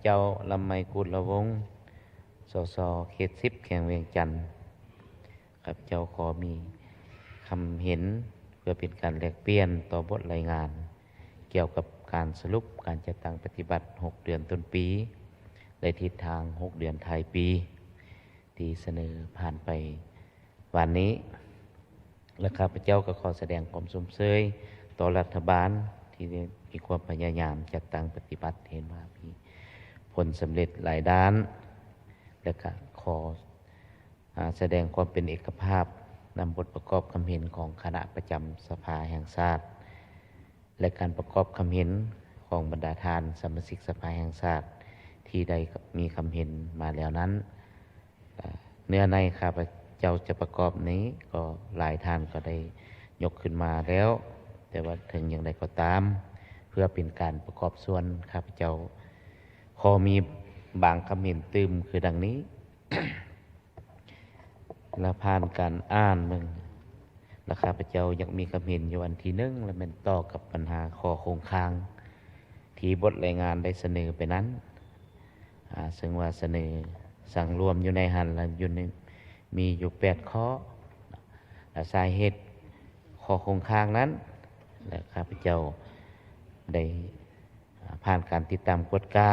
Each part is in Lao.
ເຈົ້າ ລຳໄມ ກູດລະວົງ ສສ ເຂດສິບ ແຂວງວຽງຈັນ. ຂ້າພະເຈົ້າຂໍມີຄຳເຫັນເພື່ອເປັນການແລກປ່ຽນຕໍ່ບົດລາຍງານ ກ່ຽວກັບການສະຫຼຸບການຈັດຕັ້ງປະຕິບັດຫົກເດືອນຕົ້ນປີ ແລະ ທິດທາງຫົກເດືອນທ້າຍປີ ທີ່ສະເໜີຜ່ານໄປວານນີ້ ແລະ ຂ້າພະເຈົ້າກໍຂໍສະແດງຄວາມຊົມເຊີຍຕໍ່ລັດຖະບານທີ່ໄດ້ມີຄວາມພະຍາຍາມຈັດຕັ້ງປະຕິບັດ ເຫັນວ່າມີຜົນສຳເລັດຫຼາຍດ້ານ ແລະ ກໍຂໍ ອາ ສະແດງຄວາມເປັນເອກະພາບນຳບົດປະກອບຄຳເຫັນຂອງຄະນະປະຈຳສະພາແຫ່ງຊາດ ແລະ ການປະກອບຄຳເຫັນຂອງບັນດາທ່ານສະມາຊິກສະພາແຫ່ງຊາດທີ່ໄດ້ມີຄຳເຫັນມາແລ້ວນັ້ນ. ເນື້ອໃນຂ້າພະເຈົ້າຈະປະກອບນີ້ກໍຫຼາຍທ່ານກໍໄດ້ຍົກຂຶ້ນມາແລ້ວ, ແຕ່ວ່າເຖິງຢ່າງໃດກໍຕາມ ເພື່ອເປັນການປະກອບສ່ວນ ຂ້າພະເຈົ້າຂໍມີບາງຄຳເຫັນຕື່ມຄືດັ່ງນີ້. ລະຜ່ານການອ່ານເບິ່ງ ລະຂ້າພະເຈົ້າຢາກມີຄຳເຫັນຢູ່ອັນທີໜຶ່ງ ລະແມ່ນຕໍ່ກັບບັນຫາຂໍ້ຄົງຄ້າງທີ່ບົດລາຍງານໄດ້ສະເໜີໄປນັ້ນ ອາ ເຊິ່ງວ່າສະເໜີສັງລວມຢູ່ໃນຫັ້ນ ລະຢູ່ໃນ ມີຢູ່ແປດຂໍ້ ລະສາເຫດຂໍ້ຄົງຄ້າງນັ້ນ ລະຂ້າພະເຈົ້າໄດ້ ອາ ຜ່ານການຕິດຕາມກວດກາ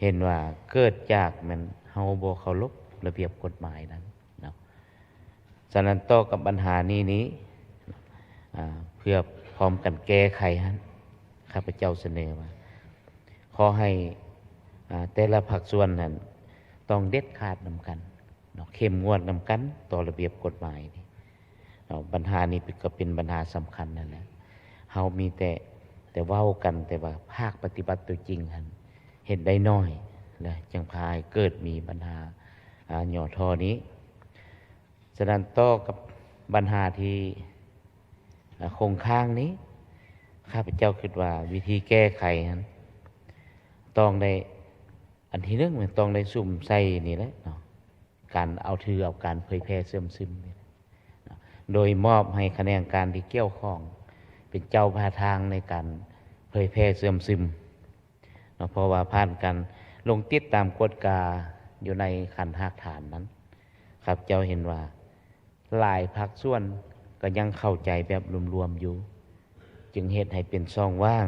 ເຫັນວ່າເກີດຈາກແມ່ນເຮົາບໍ່ເຄົາລົບລະບຽບກົດໝາຍນັ້ນເນາະ. ສະນັ້ນຕໍ່ກັບບັນຫານີ້ນີ້ ອາ ເພື່ອພ້ອມກັນແກ້ໄຂຫັ້ນ ຂ້າພະເຈົ້າສະເໜີວ່າ ຂໍໃຫ້ ອາ ແຕ່ລະພາກສ່ວນຫັ້ນຕ້ອງເດັດຂາດນຳກັນເນາະ ເຂັ້ມງວດນຳກັນຕໍ່ລະບຽບກົດໝາຍນີ້. ເນາະ ບັນຫານີ້ກໍເປັນບັນຫາສຳຄັນນັ້ນແຫຼະ ເຮົາມີແຕ່ ແຕ່ເວົ້າກັນ ແຕ່ວ່າພາກປະຕິບັດຕົວຈິງຫັ້ນເຮັດໄດ້ໜ້ອຍ ແລະ ຈຶ່ງພາໃຫ້ເກີດມີບັນຫາ ອາ ຫຍໍ້ທໍ້ນີ້. ສະນັ້ນຕໍ່ກັບບັນຫາທີ່ ອາ ຄົງຄ້າງນີ້ ຂ້າພະເຈົ້າຄິດວ່າວິທີແກ້ໄຂຫັ້ນ ຕ້ອງໄດ້ ອັນທີໜຶ່ງແມ່ນຕ້ອງໄດ້ສຸມໃສ່ນີ້ແຫຼະເນາະ ການເອົາຖືເອົາການເຜີຍແຜ່ເຊື່ອມຊຶມນີ້ແຫຼະເນາະ ໂດຍມອບໃຫ້ຂະແໜງການທີ່ກ່ຽວຂ້ອງເປັນເຈົ້າພາທາງໃນການເຜີຍແຜ່ເຊື່ອມຊຶມເນາະ ເພາະວ່າຜ່ານການລົງຕິດຕາມກວດກາຢູ່ໃນຂັ້ນຮາກຖານນັ້ນ ຂ້າພະເຈົ້າເຫັນວ່າຫຼາຍພາກສ່ວນກໍຍັງເຂົ້າໃຈແບບລວມໆຢູ່ ຈຶ່ງເຮັດໃຫ້ເປັນຊ່ອງວ່າງ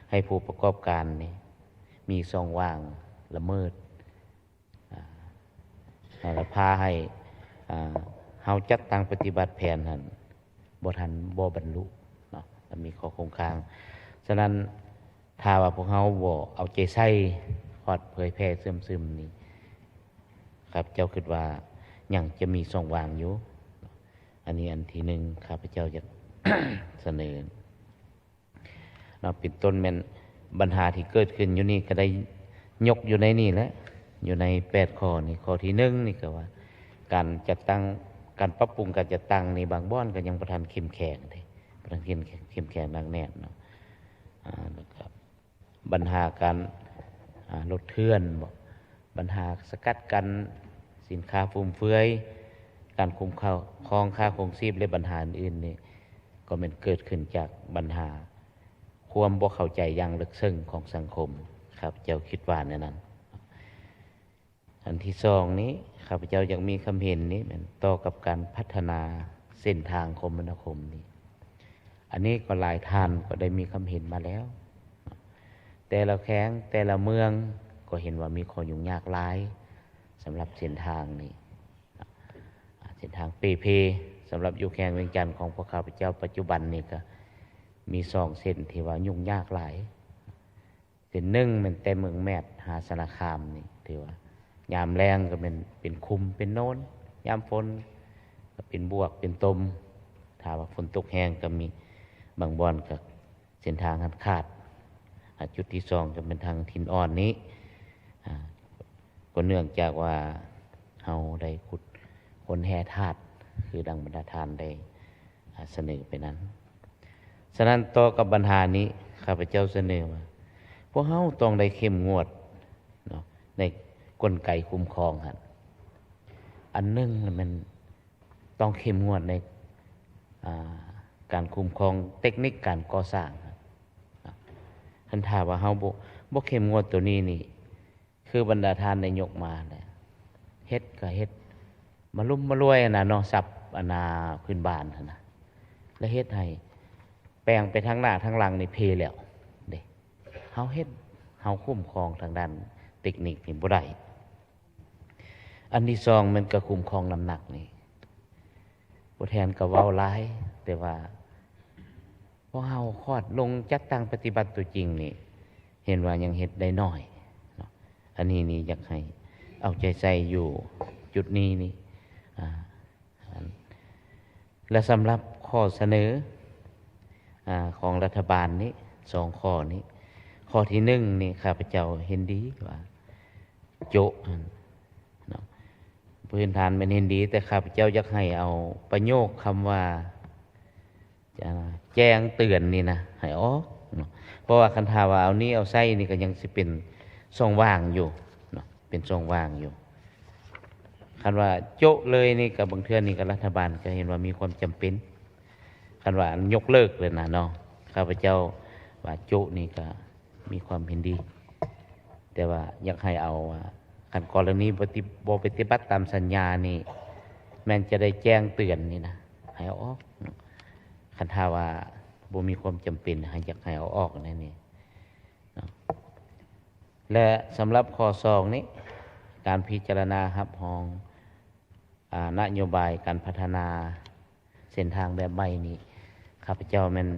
ໃຫ້ຜູ້ປະກອບການນີ້ມີຊ່ອງວ່າງລະເມີດ ອາ ແລະ ພາໃຫ້ ອາ ເຮົາຈັດຕັ້ງປະຕິບັດແຜນຫັ້ນບໍ່ທັນ ບໍ່ບັນລຸເນາະ ແລະ ມີຂໍ້ຄົງຄ້າງ. ສະນັ້ນ ຖ້າວ່າພວກເຮົາບໍ່ເອົາໃຈໃສ່ຮອດເຜີຍແຜ່ເຊື່ອມຊຶມນີ້ ຂ້າພະເຈົ້າຄິດວ່າຍັງຈະມີຊ່ອງວ່າງຢູ່. ອັນນີ້ອັນທີໜຶ່ງ ຂ້າພະເຈົ້າຢາກສະເໜີ ເນາະ ເປັນຕົ້ນແມ່ນບັນຫາທີ່ເກີດຂຶ້ນຢູ່ນີ້ກໍໄດ້ຍົກຢູ່ໃນນີ້ແຫຼະ ຢູ່ໃນແປດຂໍ້ນີ້. ຂໍ້ທີໜຶ່ງນີ້ກໍວ່າ ການຈັດຕັ້ງ ການປັບປຸງການຈັດຕັ້ງນີ້ ບາງບ່ອນກໍຍັງບໍ່ທັນເຂັ້ມແຂງເດ້ ບໍ່ທັນເຂັ້ມ ເຂັ້ມແຂງໜັກແໜ້ນເນາະ. ອາ ແລ້ວກໍບັນຫາການ ອາ ລົດເຖື່ອນບໍ ບັນຫາສະກັດກັ້ນສິນຄ້າຟຸມເຟືອຍ, ການຄຸ້ມຄອງຄ່າຄອງຊີບ ແລະ ບັນຫາອື່ນໆນີ້ ກໍແມ່ນເກີດຂຶ້ນຈາກບັນຫາຄວາມບໍ່ເຂົ້າໃຈຢ່າງເລິກເຊິ່ງຂອງສັງຄົມ. ຂ້າພະເຈົ້າຄິດວ່າແນວນັ້ນ. ອັນທີສອງນີ້ ຂ້າພະເຈົ້າຢາກມີຄຳເຫັນນີ້ແມ່ນຕໍ່ກັບການພັດທະນາເສັ້ນທາງຄົມມະນາຄົມນີ້. ອັນນີ້ກໍຫຼາຍທ່ານກໍໄດ້ມີຄຳເຫັນມາແລ້ວ. ແຕ່ລະແຂວງ ແຕ່ລະເມືອງກໍເຫັນວ່າມີຂໍ້ຫຍຸ້ງຍາກຫຼາຍສຳລັບເສັ້ນທາງນີ້. ເສັ້ນທາງເປ່ເພສຳລັບຢູ່ແຂວງວຽງຈັນຂອງພວກຂ້າພະເຈົ້າປັດຈຸບັນນີ້ກໍມີສອງເສັ້ນທີ່ວ່າຫຍຸ້ງຍາກຫຼາຍ. ເສັ້ນໜຶ່ງແມ່ນແຕ່ເມືອງແມດຫາສາລະຄາມນີ້ ຖືວ່າຍາມແລ້ງກໍແມ່ນເປັນຂຸມເປັນໂນນ, ຍາມຝົນກໍເປັນບວກເປັນຕົມ, ຖ້າວ່າຝົນຕົກແຮງກໍມີບາງບ່ອນກໍເສັ້ນທາງຫັ້ນຂາດ. ອາ ຈຸດທີສອງກໍແມ່ນທາງຖິ່ນອ່ອນນີ້ ອາ ກໍເນື່ອງຈາກວ່າເຮົາໄດ້ຂຸດຄົ້ນແຮ່ທາດ ຄືດັ່ງບັນດາທ່ານໄດ້ ອາ ສະເໜີໄປນັ້ນ. ສະນັ້ນ ຕໍ່ກັບບັນຫານີ້ ຂ້າພະເຈົ້າສະເໜີວ່າ ພວກເຮົາຕ້ອງໄດ້ເຂັ້ມງວດເນາະ ໃນກົນໄກຄຸ້ມຄອງຫັ້ນ. ອັນໜຶ່ງແມ່ນຕ້ອງເຂັ້ມງວດໃນ ອາ ການຄຸ້ມຄອງເຕັກນິກການກໍ່ສ້າງຫັ້ນ. ຄັນຖ້າວ່າເຮົາບໍ່ ບໍ່ເຂັ້ມງວດໂຕນີ້ນີ້ ຄືບັນດາທ່ານໄດ້ຍົກມາແຫຼະ ເຮັດກໍເຮັດມາລຸມມາລວຍຫັ້ນນະເນາະ ສັບອັນນາພື້ນບ້ານຫັ້ນນະ ແລະເຮັດໃຫ້ແປງໄປທາງໜ້າທາງຫຼັງນີ້ເພແລ້ວເດ້. ເຮົາເຮັດ ເຮົາຄຸ້ມຄອງທາງດ້ານເຕັກນິກນີ້ບໍ່ໄດ້. ອັນທີສອງແມ່ນກະຄຸ້ມຄອງນ້ຳໜັກນີ້ ຜູ້ແທນກໍເວົ້າຫຼາຍ ແຕ່ວ່າພວກເຮົາຄອດລົງຈັດຕັ້ງປະຕິບັດຕົວຈິງນີ້ ເຫັນວ່າຍັງເຮັດໄດ້ໜ້ອຍເນາະ. ອັນນີ້ນີ້ຢາກໃຫ້ເອົາໃຈໃສ່ຢູ່ຈຸດນີ້ນີ້ ອາ ແລະສຳລັບຂໍ້ສະເໜີ ອາ ຂອງລັດຖະບານນີ້ ສອງຂໍ້ນີ້ ຂໍ້ທີໜຶ່ງນີ້ ຂ້າພະເຈົ້າເຫັນດີວ່າໂຈະຫັ້ນເນາະ ພື້ນຖານແມ່ນເຫັນດີ ແຕ່ຂ້າພະເຈົ້າຢາກໃຫ້ເອົາປະໂຫຍກຄຳວ່າ ຈະແຈ້ງເຕືອນນີ້ນະ ໃຫ້ອອກເນາະ ເພາະວ່າຄັນຖ້າວ່າເອົານີ້ເອົາໃສ່ນີ້ກໍຍັງຊິເປັນຊ່ອງວ່າງຢູ່ເນາະ ເປັນຊ່ອງວ່າງຢູ່. ຄັນວ່າໂຈະເລີຍນີ້ກໍບາງເທື່ອນີ້ກໍລັດຖະບານກໍເຫັນວ່າມີຄວາມຈຳເປັນ ຄັນວ່າອັນຍົກເລີກເລີຍນະເນາະ ຂ້າພະເຈົ້າວ່າໂຈະນີ້ກໍມີຄວາມເຫັນດີ ແຕ່ວ່າຢາກໃຫ້ເອົາ ຄັນກໍລະນີບໍ່ຕິ ບໍ່ປະຕິບັດຕາມສັນຍານີ້ ແມ່ນຈະໄດ້ແຈ້ງເຕືອນນີ້ນະ ໃຫ້ເອົາອອກເນາະ ຄັນຖ້າວ່າບໍ່ມີຄວາມຈຳເປັນ ໃຫ້ ຢາກໃຫ້ເອົາອອກແນວນີ້ເນາະ. ແລະສຳລັບຂໍ້ສອງນີ້ ການພິຈາລະນາຮັບຮອງ ອາ ນະໂຍບາຍການພັດທະນາເສັ້ນທາງແບບໃໝ່ນີ້ ຂ້າພະເຈົ້າແມ່ນ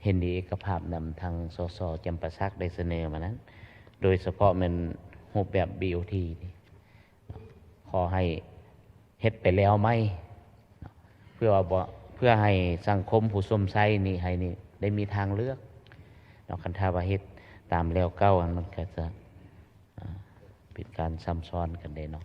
ເຫັນດີເອກະພາບນຳທາງ ສສ ຈຳປາສັກ ໄດ້ສະເໜີມານັ້ນ ໂດຍສະເພາະແມ່ນຮູບແບບ ບີໂອທີ ນີ້ ຂໍໃຫ້ເຮັດໄປແລ້ວໃໝ່ ເພື່ອວ່າບໍ່ ເພື່ອໃຫ້ສັງຄົມຜູ້ຊົມໃຊ້ນີ້ ໃຫ້ນີ້ໄດ້ມີທາງເລືອກເນາະ. ຄັນຖ້າວ່າເຮັດຕາມແລ້ວເກົ່າ ອັນມັນກໍຈະ ອາ ເປັນການຊ້ຳຊ້ອນກັນເດ້ເນາະ.